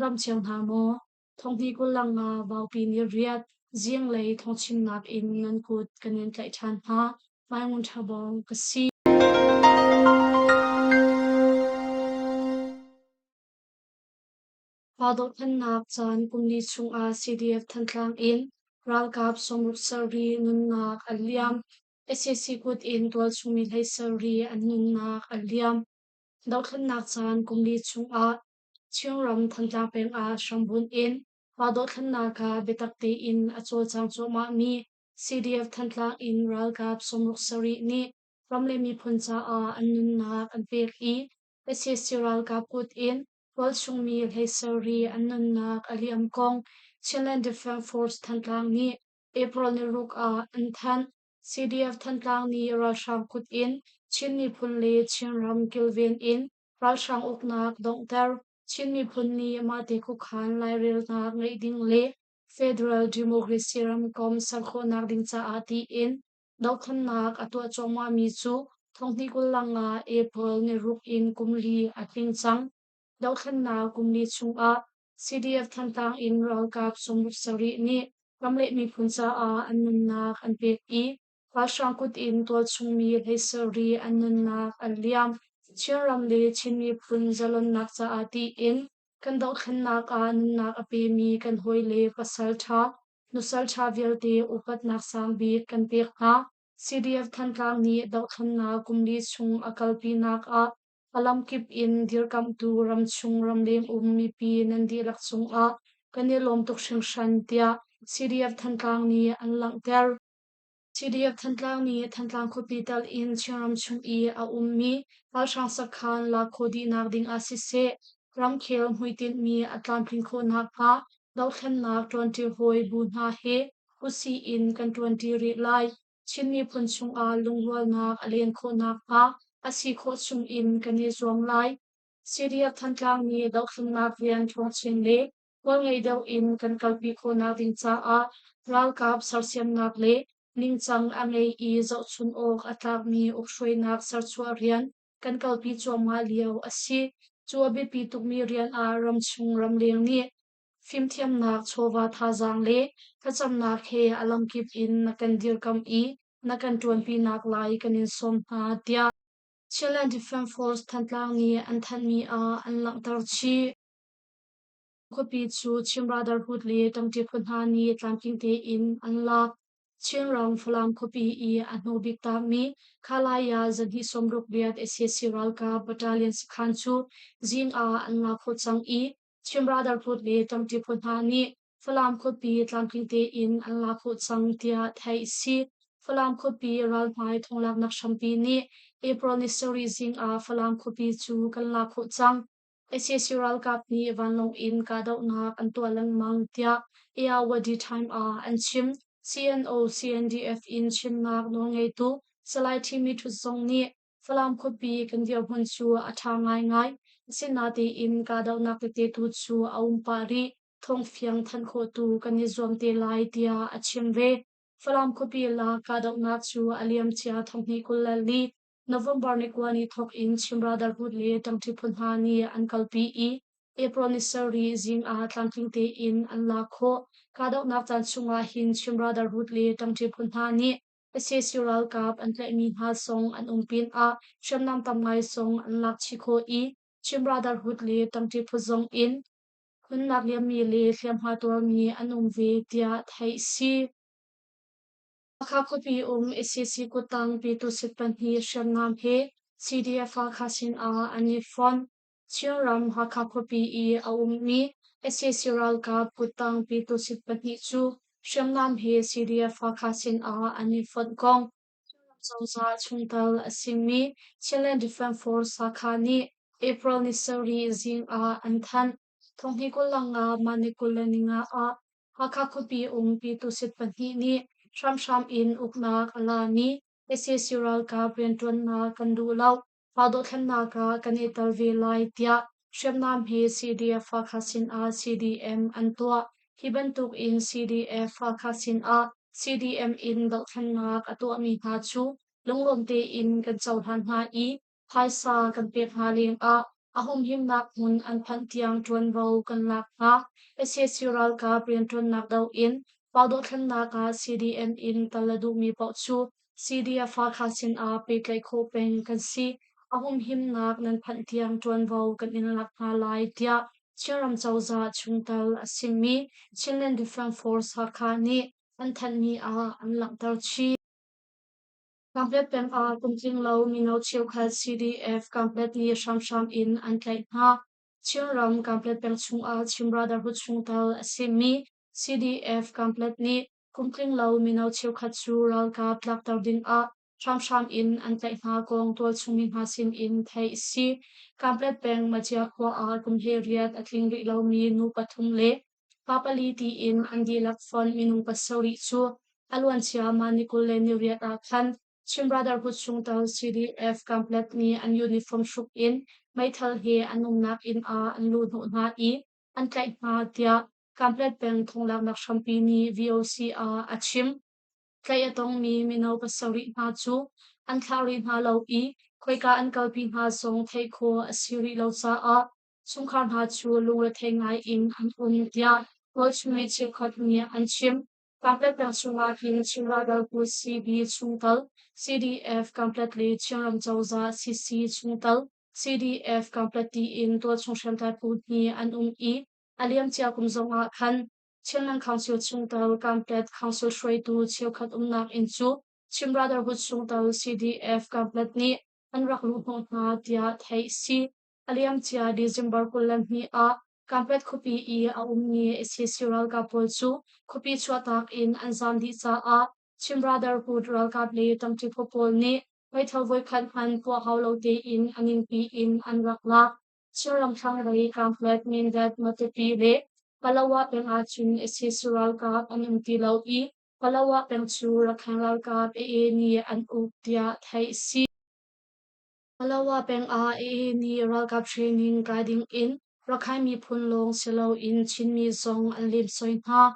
dam cio hna maw? Thonghni 25 Vaupi ni riat zinglei thawngchimnak in nan kut kan in tlaih ṭhan hna. Mai Ngun Ṭha Bawng ka si. Pa dohthlennak caan kum li chungah CDF Thantlang in ralkap 60 sarih nunnak a liam. Sac kut in tualchung mi hlei sarih an nunnak a liam. Dohthlennak caan kum li chungah Chinram Thantlang peng ah hrambunh in pa dohthlennak ah biatak tein a cawlcang cuahmahmi CDF Thantlang in ralkap 67 nih ram le miphun caah an nunnak an pek i sac ralkap kut in tualchungmi hlei sarih an nunnak a liam kong Chinland Defense Force Thantlang nih April ni ruk ah an thanh. CDF Thantlang nih ralhrang kut in Chin miphun le Chinram kilven in ralhrang uknak donghter, Chin miphun nih mahte khuakhan lairelnak ngeih ding le Federal Democracy ramkomh ser khawhnak ding caah tiin dohthlennak a tuah cuahmahmi cu thonghnih 25 April ni ruk in kum li a tling cang. Dohthlennak kum li chungah CDF Thantlang in ralkap 67 nih ram le miphun caah an nunnak an pek i ralhrang kut in tualchungmi hlei sarih an nunnak an liam. Chinram le Chin miphun zalonnak caah tiin kan dohthlennak ah nunnak a pemi kan hawile pasal ṭha, nusal ṭha vialte upatnak sang bik kan pek hna. CDF Thantlang nih dohthlennak kum li chung a kalpinak ah a lamkip in dirkamhtu ramchung ramleng um mipi nan dihlak cungah kan i lawm tuk hringhran tiah CDF Thantlang nih an langhter. CDF Thantlang nih Thantlang khuapi tal in Chinram chung i a ummi ralhrang sakhan lak khawh dihnak ding ah siseh, ramkhel hmuitinhmi a tlamtlin khawh nakhnga dohthlennak ṭuanṭi hawi bu hna he usih in kan ṭuanṭi rih lai. Chin miphun chungah lungrualnak a len khawh nakhnga a si khawh chungin kan i zuam lai. CDF Thantlang nih dohthlennak rian ṭhawng chin le Hmualngei deuh in kan kalpi khawhnak ding caah ralkap sersiamnak le ningcang a ngei i zohchun awk a tlakmi ukhruainak serchuah rian kan kalpi cuahmah lio a si. Cu a biapi tukmi rian ah ramchung ramleng nih fimthiamnak chawva thazaang le thlacamnak he a lamkip in na kan dirkamh i na kan ṭuanpinak lai kan in sawm hna, tiah Chinland Defense Force Thantlang nih an thanhmi ah an langhter chih. Khuapi cu Chin Brotherhood le ṭangṭi phu hna nih tlamtling tein an lak. Chinram Falam khuapi i a hnubik taakmi Khalaya zahnih 68 sac ralkap battalion sakhan cu zing ah an lak khawh cang i Chin Brotherhood le ṭangṭi phu hna nih Falam khuapi tlamtling tein an lak khawh cang tiah theih a si. Falam khuapi ralhmai thonglaknak hrampi nih April ni sarih zing ah Falam khuapi cu kan lak khawh cang. Sac ralkap nih vanlawng in kahdohnak an tuah lengmang tiah Ayeyarwady Time ah an chim. CNO CNDF in chimnak nawlngeitu Salai Thimi Htut zong nih Falam khuapi kan dirhmun cu a ṭha ngaingai. Asinain kahdohnak tete tu cu a um pah rih. Thawngfiang thanh khawhtu kan i zuam te lai tiah a chim ve. Falam khuapi lak kahdohnak cu a liamcia thonghnih 24 November ni kua ni thawk in Chin Brotherhood le ṭangṭi phu hna nih an kalpi i April ni sarih zing ah tlamtling tein an lak khawh. Kahdohnak caan chungah hin Chin Brotherhood le ṭangṭi phu hna nih sac ralkap an tlaihmi hna zong an um pinah hriamnam tam ngai zong an lak chih khawh i Chin Brotherhood le ṭangṭi phu zong in nunnak liammi le hliamhma tuarmi an um ve tiah theih a si. Hakha khuapi um sac kuttang Pyitusit pahnih hriamnam he CDF Hakha sinah an i fonh. Chinram Hakha khuapi i a ummi sac ralkap kuttang Pyitusit pahnih cu hriamnam he CDF Hakha sinah an i fonh kong Chinram cozah chungtel a simi Chinland Defense Force Hakha nih April ni sarih zing ah an thanh. Thonghnih 25 mah ni 25 ah Hakha khuapi um Pyitusit pahnih nih hramhram in uknak a lami sac ralkap rianṭuannak kan duh lo, mah dothlennak ah kan i tel ve lai tiah hriamnam he CDF Hakha sinah CDM an tuah. Hi bantuk in CDF Hakha sinah CDM in dohthlennak a tuahmi hna cu lunglawm tein kan cohlan hna i phaisa kan pek hna lengah A humhimnak hmun an phanh tiang ṭuanvo kan lak hna. Sac ralkap rianṭuannak doh in pa dothlennak ah CDM in tal a duhmi paoh cu CDF Hakha sinah pehtlaih khawh peng kan si. A humhimnak nan phanh tiang ṭuanvo kan in lak hna lai tiah Chinram cozah chungtel a simi Chinland Defense Force Hakha nih an thanhmi ah an langhter chih. Kanpet peng ah kum tling lo mino cheukhat CDF Kanpet nih hramhram in an tlaih hna. Chinram Kanpet peng chungah Chin Brotherhood chungtel a simi CDF Kanpet nih kum tling lo mino cheukhat cu ralkap tlakter dingah hramhram in an tlaih hna kong tualchung mi hna sin in theih a si. Kanpet peng Macia khua ah kum 18 a tling rih lomi nu pathum le Pa pali tiin an dihlak fonh minung pasarih cu a luancia mah ni 28 ah khan Chin Brotherhood chungtel CDF Kanpetlet nih an uniform hruk in meithal he an umnak inn ah an luhhnawh hna i an tlaih hna tiah Kanpetlet peng thonglaknak hrampi nih VOC ah a chim. Tlaih a tongmi mino pasarih hna cu an thlah rih hna lo i khoika an kalpi hna zong theih khawh a si rih lo caah Chungkhar hna cu lungrethei ngai in an um tiah tualchung cheukhat nih an chim. Kanpetlet peng chungah hin Chin raldohtu CB chungtel, CDF Kanpetlet le Chinram cozah CC chungtel, CDF Kanpetlet tiin tualchung hriamtlai phu hnih an um i a liamcia kum zongah khan Chinland Council chungtel Kanpetlet Council hruaitu cheukhat umnak inn cu Chin Brotherhood chungtel CDF Kanpetlet nih an rak luhhnawh hna tiah theih a si. A liamcia December 22 ah Kanpetlet khuapi i a ummi sac ralkap pawl cu khuapi chuahtak in an zaam dih caah Chin Brotherhood ralkap le ṭangṭi phu pawl nih meithal voikhat hmanh puah hau lo tein a ningpi in an rak lak. Chinram thlanglei Kanpetlet, Mindat, Matupi le Palawa peng ahcun sac ralkap an um ti lo i Palawa peng cu Rakhine ralkap AA nih an uk tiah theih a si. Palawa peng ah AA nih ralkap training kai dingin Rakhine miphun lawng si loin Chinmi zong an lemsoi hna.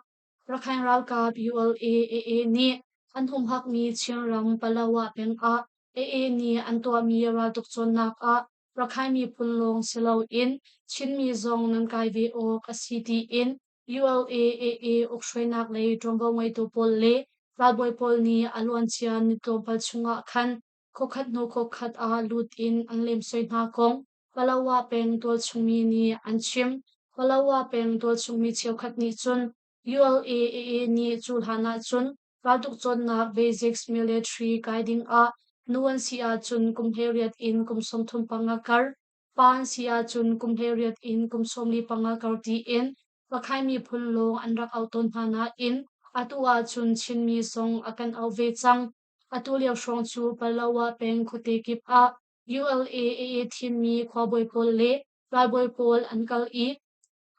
Rakhine ralkap ULA AA nih an humhakmi Chinram Palawa peng ah AA nih an tuahmi raltuk cawnnak ah Rakhine miphun lawng si loin Chinmi zong nan kai ve awk a si tiin ULA AA ukhruainak lei ṭuanvo ngeitu pawl le ralbawi pawl nih a luancia ni tlawmpal chungah khan Khuakhat hnu khuakhat ah lut in an lemsoi hna kong Palawa peng tualchungmi nih an chim. Palawa peng tualchungmi cheukhat nih cun ULA-AA nih cu hlan ahcun raltuk cawnnak basics military kai ding ah nu an si ahcun kum 18 in kum 35 kar, pa an si ahcun kum 18 in kum 45 kar tiin Rakhine miphun lawng an rak auh tawn hna nain atu ahcun Chinmi zong a kan auh ve cang. Atu lio hrawng cu Palawa peng khuate kip ah ULA-AA thimmi khuabawi pawl le ralbawi pawl an kal i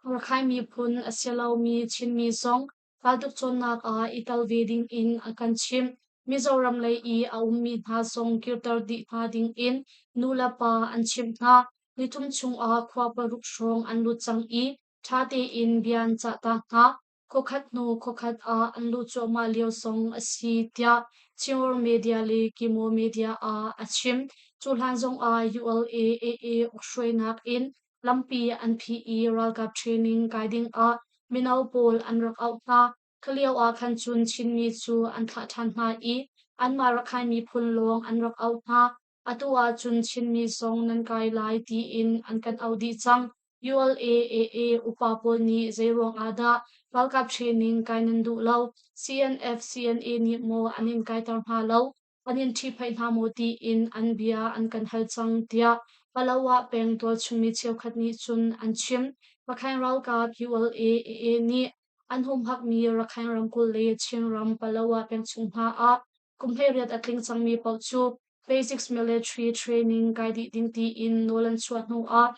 Rakhine miphun a si lomi Chinmi zong raltuk cawnnak ah i tel ve ding in a kan chimh. Mizoram lei i a ummi hna zong kirter dih hna ding in nu le pa an chimh hna. Nithum chungah khua paruk hrawng an lut cang i ṭha tein bia an cah ta hna. Khuakhat hnu khuakhat ah an luh cuahmah lio zong a si tiah Chinworld Media le Kimo Media ah a chim. Cu hlan zongah ULA AA ukhruainak in lampi an phih i ralkap training kai dingah mino pawl an rak auh hna. Kha lio ah khan cun Chinmi cu an thlah ṭhan hna i anmah Rakhine miphun lawng an rak auh hna. Atu ahcun Chinmi zong nan kai lai tiin an kan auh dih cang. ULA-AA upa pawl nih zeiruang ah dah ralkap training kai nan duh lo? CNF, CNA nih maw an in kaiter hna lo? An in ṭhihphaih hna maw tiin an bia an kan hal cang tiah Palawa peng tualchungmi cheukhat nih cun an chim. Rakhine ralkap ULA-AA nih an humhakmi Rakhine ramkulh le Chinram Palawa peng chung hna ah kum 18 a tling cangmi paoh cu Basics Military Training kai dih ding tiin nawl an chuah hnu ah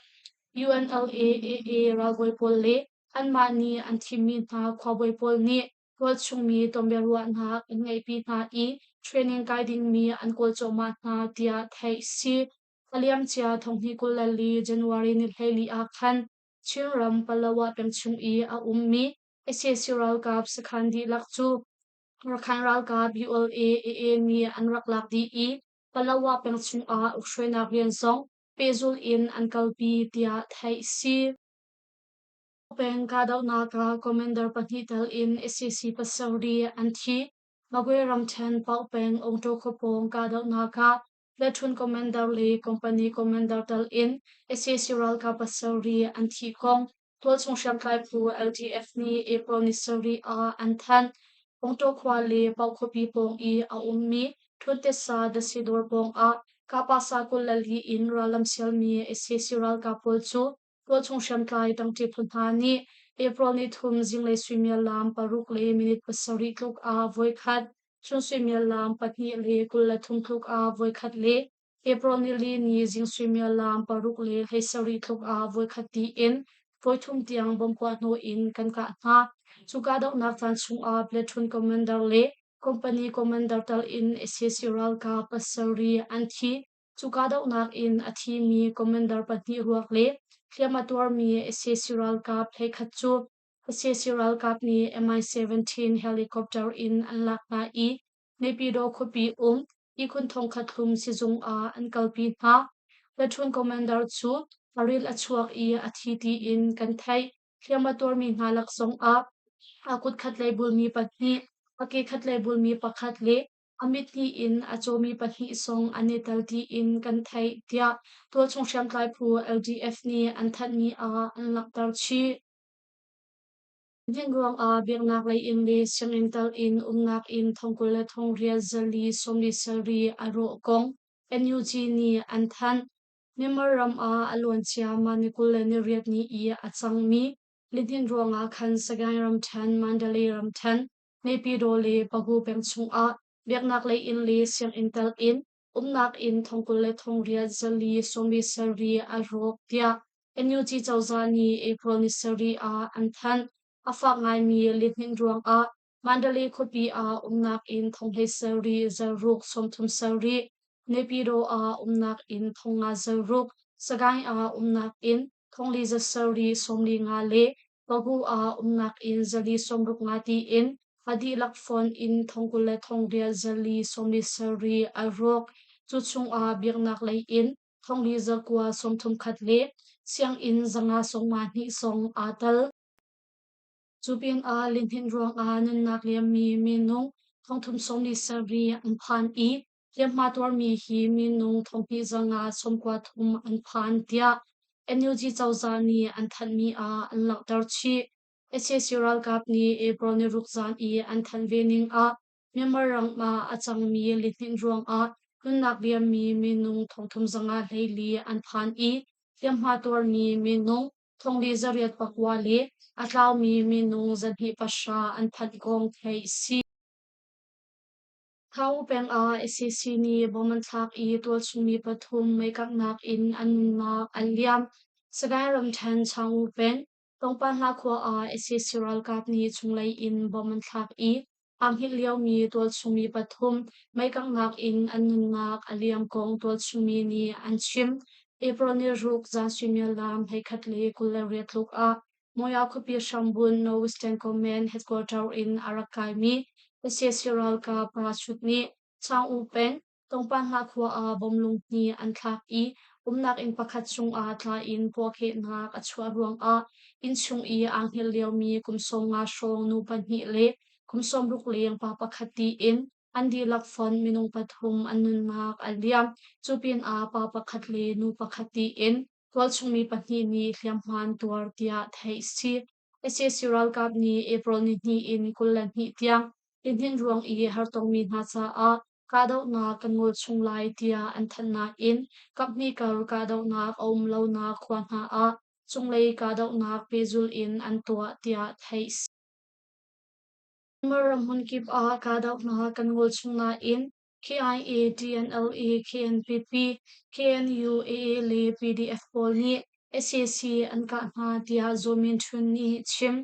UNLA-AA ralbawi pawl le anmah nih an thimmi hna khuabawi pawl nih tualchungmi tonbiaruahnak an ngeihpi hna i training kai dingmi an kawl cuahmah hna tiah theih a si. A liamcia 2024 January ni 14 ah khan Chinram Palawa peng chung i a ummi sac ralkap sakhan dihlak cu Rakhine ralkap ULA-AA nih an rak lak dih i Palawa peng chungah ukhruainak rian zong pehzulh in an kalpi tiah theih si. Peng kahdohnak ah commander pahnih tel in sac pasarih an thi. Magwe ramṭhen Paukpeng Ongṭo khuapawng kahdohnak ah platoon commander le company commander tel in sac ralkap pasarih an thih kong tualchung hriamtlai phu LDF nih April ni sarih ah an thanh. Ongṭo khua le Pauk khuapi pawng i a ummi Ṭhuntesa Dasi dawr pawng ah Kapasa 24 in rallam sialmi sac ralkap pawl cu tualchung hriamtlai ṭangṭi phu hna nih April ni thum zinglei suimilam paruk le minute pasarih tluk ah voikhat, chun suimilam pahnih le 23 tluk ah voikhat le April nili ni zing suimilam paruk le 17 tluk ah voikhat tiin voithum tiang bomb puahhnawh in kan kah hna. Cu kahdohnak caan chungah platoon commander le company commander tal in sac ralkap pasarih an thi. Cu kahdohnak in a thimi commander pahnih ruak le hliam a tuarmi sac ralkap 11 cu sac ralkap nih Mi-17 helicopter in an lak hna i Naypyidaw khuapi um ihkhun thongkhat hlum sizung ah an kalpi hna. Platoon commander cu a ril a chuak i a thi tiin kan theih. Hliam a tuarmi hna lak zongah a kut khatlei bulmi pahnih, a ke khatlei bulmi pakhat le a mithli in a cawmi pahnih zong an i tel tiin kan theih, tiah tualchung hriamtlai phu LDF nih an thanhmi ah an langhter chih. Hnin ruangah biaknak lei in le sianginn tal in umnak inn thong 20 le thong riat zali 47 a rawh kong NUG nih an thanh. Myanmar ram ah a luancia mah ni 28 ni i a cangmi lihnin ruangah khan Sagaing ramṭhen, Mandalay ramṭhen, Naypyidaw le Pagu peng chungah biaknak lei inn le sianginn tel in umnak inn thong 20 le thong riat zali 77 a rawk tiah NUG cozah nih April ni sarih ah an thanh. A fak ngaimi lihninh ruangah Mandalay khuapi ah umnak inn thong 17 zaruk 37, Naypyidaw ah umnak inn thong nga zaruk, Sagaing ah umnak inn thong li za sarih 45 le Pagu ah umnak inn zali 65 tiin a dihlak fonh inn thong 20 le thong riat zali 47 a rawk. Cu chungah biaknak lei inn thong li zakua 31 le sianginn zanga 52 zong aa tel. Cu pinah lihninh ruangah nunnak liammi minung thongthum 47 an phan i hliamhma tuarmi hi minung thonghnih zanga 93 an phan tiah NUG cozah nih an thanhmi ah an langhter chih. Sac ralkap nih April ni ruk zan i an thanh ve ning ah Myanmar ram ah a cangmi lihninh ruangah nunnak liammi minung thongthum zanga 14 an phan i hliamhma tuarmi minung thongli zariat pakua le a tlaumi minung zahnih pahra an phanh kong theih si. Thau peng ah sac nih bom an thlak i tualchungmi pathum meikanghnak in an nunnak an liam. Sagaing ramṭhen Chaung peng Tongpanhla khua ah sac ralkap nih chunglei in bom an thlak i aa hngilh liomi tualchungmi pathum meikanghnak in an nunnak a liam kong tualchungmi nih an chim. April ni ruk zan suimilam 11:28 tluk ah Moya khuapi hrambun Norwegian Command headquarter in a rak kaimi sac ralkap parachute nih Chaung peng Tongpanhla khua ah bom lunghnih an thlak i umnak inn pakhat cungah tla in puahkehnak a chuah ruangah innchung i aa hngilh liomi kum 15 hrawng nu pahnih le kum 60 leng pa pakhat tiin an dihlak fonh minung pathum an nunnak a liam. Cu pinah pa pakhat le nu pakhat tiin tualchungmi pahnih nih hliamhma an tuar tiah theih a si. Sac ralkap nih April nihnih in 22 tiang lihninh ruang i hartongmi hna caah kahdohnak kan ngol chung lai tiah an thanh nain kaphnih kar kahdohnak a um lonak khua hna ah cunglei kahdohnak pehzulh in an tuah tiah theih a si. Myanmar ram hmunkip ah kahdohnak kan ngol chung nain KIA, TNLA, KNPP, KNU, AA le PDF pawl nih sac an kah hna tiah Zaw Min Htun nih chim.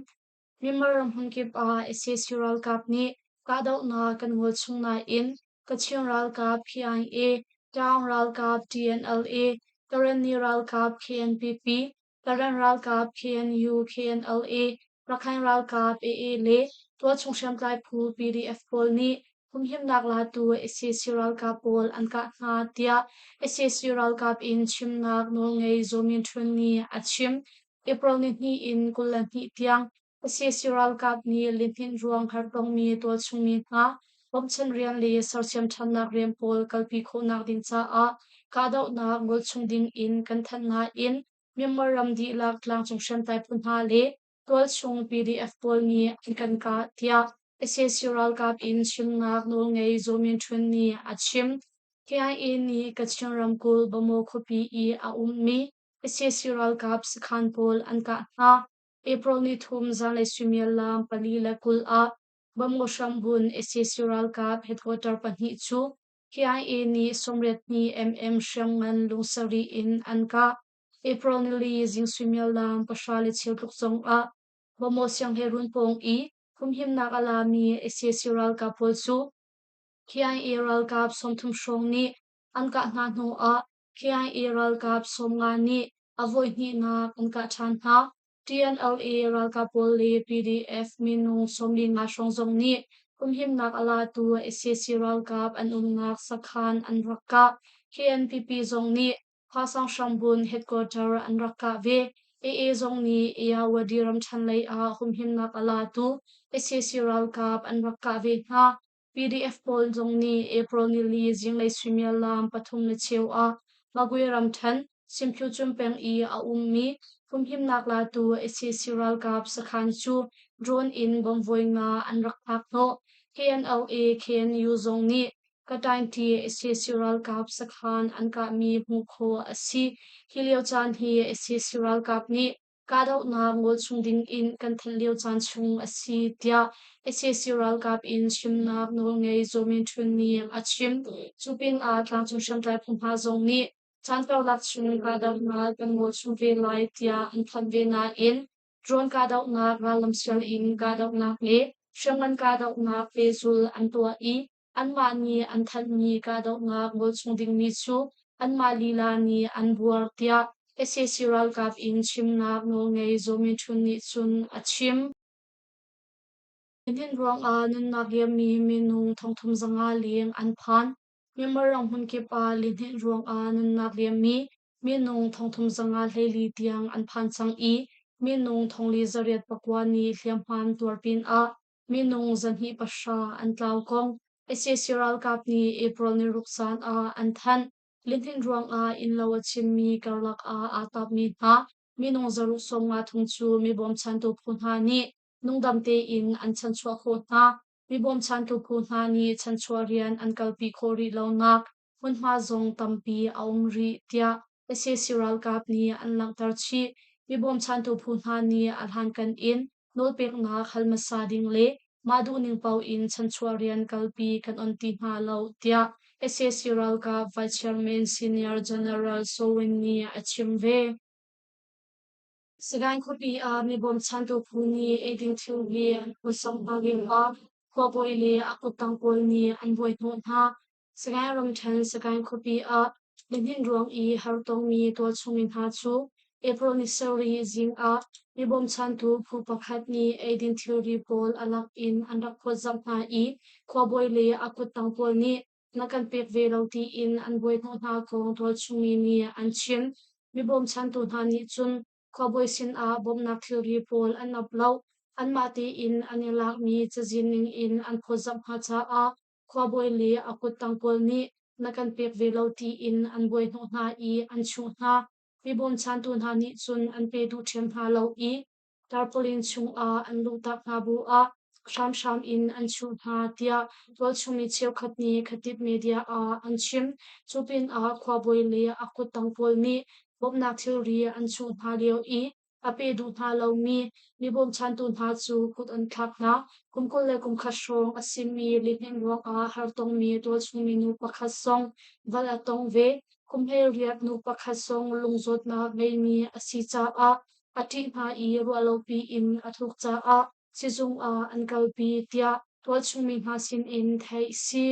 Myanmar ram hmunkip ah sac ralkap nih kahdohnak kan ngol chung nain Kachin ralkap KIA, Taung ralkap TNLA, Karenni ralkap KNPP, Karen ralkap KNU, KNLA, Rakhine ralkap AA le tualchung hriamtlai phu PDF pawl nih. Humhimnak latu sac ralkap pawl an kah hna, tiah sac ralkap in chimnak nawlngei Zaw Min Htun nih a chim. April nihnih in 22 tiang sac ralkap nih lihninh ruang hartongmi tualchungmi hna bawmchan rian le sersiam ṭhannak rian pawl kalpi khawhnak ding caah kahdohnak ngol chung ding in kan thanh nain Myanmar ram dihlak tlangcung hriamtlai phu hna le tualchung PDF pawl nih an kan kah, tiah sac ralkap in chimnak nawlngei Zaw Min Htun nih a chim. KIA nih Kachin ramkulh Bamaw khuapi i a ummi sac ralkap sakhan pawl an kah hna. April nithum zanlei suimilam 4:20 ah Bamaw hrambunh sac ralkap headquarter pahnih cu KIA nih 82 mm hriamngan lungsarih in an kah. April nili zing suimilam 10:15 tluk zongah Bamaw sianghleirun pawng i humhimnak a lami sac ralkap pawl cu KIA ralkap 30 hrawng nih an kah hna hnuah KIA ralkap 50 nih a voihnihnak an kah ṭhan hna. TNLA ralkap pawl le PDF minung 45 hrawng zong nih humhimnak a latu sac ralkap an umnak sakhan an rak kah. KNPP zong nih Hpasang hrambun headquarter an rak kah ve. AA zong nih Ayeyarwady ramṭhen lei ah humhimnak a latu sac ralkap an rak kah ve hna. PDF pawl zong nih April nili zinglei suimilam 3:15 ah Magwe ramṭhen Simphyucun peng i a ummi humhimnak latu sac ralkap sakhan cu drone in bomb voi nga an rak thlak hnawh. KNLA KNU zong nih Kataingti sac ralkap sakhan an kahmi hmuh khawh a si. Hi lio caan hi sac ralkap nih kahdohnak ngol chung ding in kan thanh lio caan chung a si, tiah sac ralkap in chimnak nawlngei Zaw Min Htun nih a chim. Cu pinah tlangcung hriamtlai phu hna zong nih caan karlak chung kahdohnak kan ngol chung ve lai tiah an thanh ve nain drone kahdohnak, rallam sial in kahdohnak le hriamngan kahdohnak pehzulh an tuah i anmah nih an thanhmi kahdohnak ngol chung dingmi cu anmah lila nih an buar, tiah sac ralkap in chimnak nawlngei Zaw Min Htun nih cun a chim. Lihninh ruangah nunnak liammi minung 3,500 leng an phan. Myanmar ram hmunkip ah lihninh ruangah nunnak liammi minung 3,524 tiang an phan cang i minung 4,809 nih hliamhma an tuar pinah minung 240 an tlau kong sac ralkap nih April niruk zan ah an thanh. Lihninh ruangah innlo a chimmi karlak ah aa tapmi hna minung 653 cu mi bawmchantu phu hna nih nungdam tein an chanchuah khawh hna. Mi bawmchantu phu hna nih chanchuah rian an kalpi khawh rih lonak hmunhma zong tampi a um rih, tiah sac ralkap nih an langhter chih. Mi bawmchantu phu hna nih a hlankan in nawlpeknak hal hmasa ding le mah duhning paoh in chanchuah rian kalpi kan on ti hna lo, tiah sac ralkap Vice Chairman Senior General Soe Win nih a chim ve. Sagaing khuapi ah mi bawmchantu phu nih eiding thilri an phurhsawm hna lioah khuabawi le a kuttang pawl nih an buai hnawh hna. Sagaing ramṭhen Sagaing khuapi ah lihninh ruang i hartongmi tualchung mi hna cu April ni sarih zing ah mi bawmchantu phu pakhat nih eidin thilri pawl a lak in an rak phawtzamh hna i khuabawi le a kuttang pawl nih na kan pek ve lo tiin an buai hnawh hna kong tualchung mi nih an chim. Mi bawmchantu hna nih cun khuabawi sinah bawmhnak thilri pawl an ap lo. Anmah tein an i lakmi cazin ning in an phawtzamh hna caah khuabawi le a kuttang pawl nih na kan pek ve lo tiin an buai hnawh hna i an chuh hna. Mi bawmchantu hna nih cun an pe duh ṭhiam hna lo i tarpaulin chungah an luhtak hna bu ah hramhram in an chuh hna, tiah tualchung mi cheukhat nih Khatib media ah an chim. Cu pinah khuabawi le a kuttang pawl nih bawmhnak thilri an chuh hna lio i a pe duh hna lomi mi bawmchantu hna cu kut an thlak hna. Kum 21 hrawng a simi lihninh ruangah hartongmi tualchung minu pakhat zong val a tong ve. Kum 18 nu pakhat zong lungzawtnak ngeimi a si caah a ṭih hna i ruahlopi in a tluk caah sizung ah an kalpi, tiah tualchung mi hna sinin theih a si.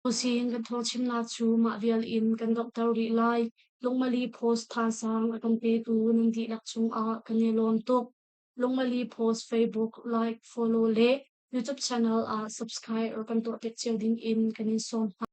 Tusin kan thawngchimnak cu mah vial in kan donghter rih lai. Lungmali post thazaang a kan petu nan dihlak cungah kan i lawm tuk. Lungmali Post Facebook like, follow le YouTube channel ah subscribe rak kan tuahpiak cio ding in kan in sawm hna.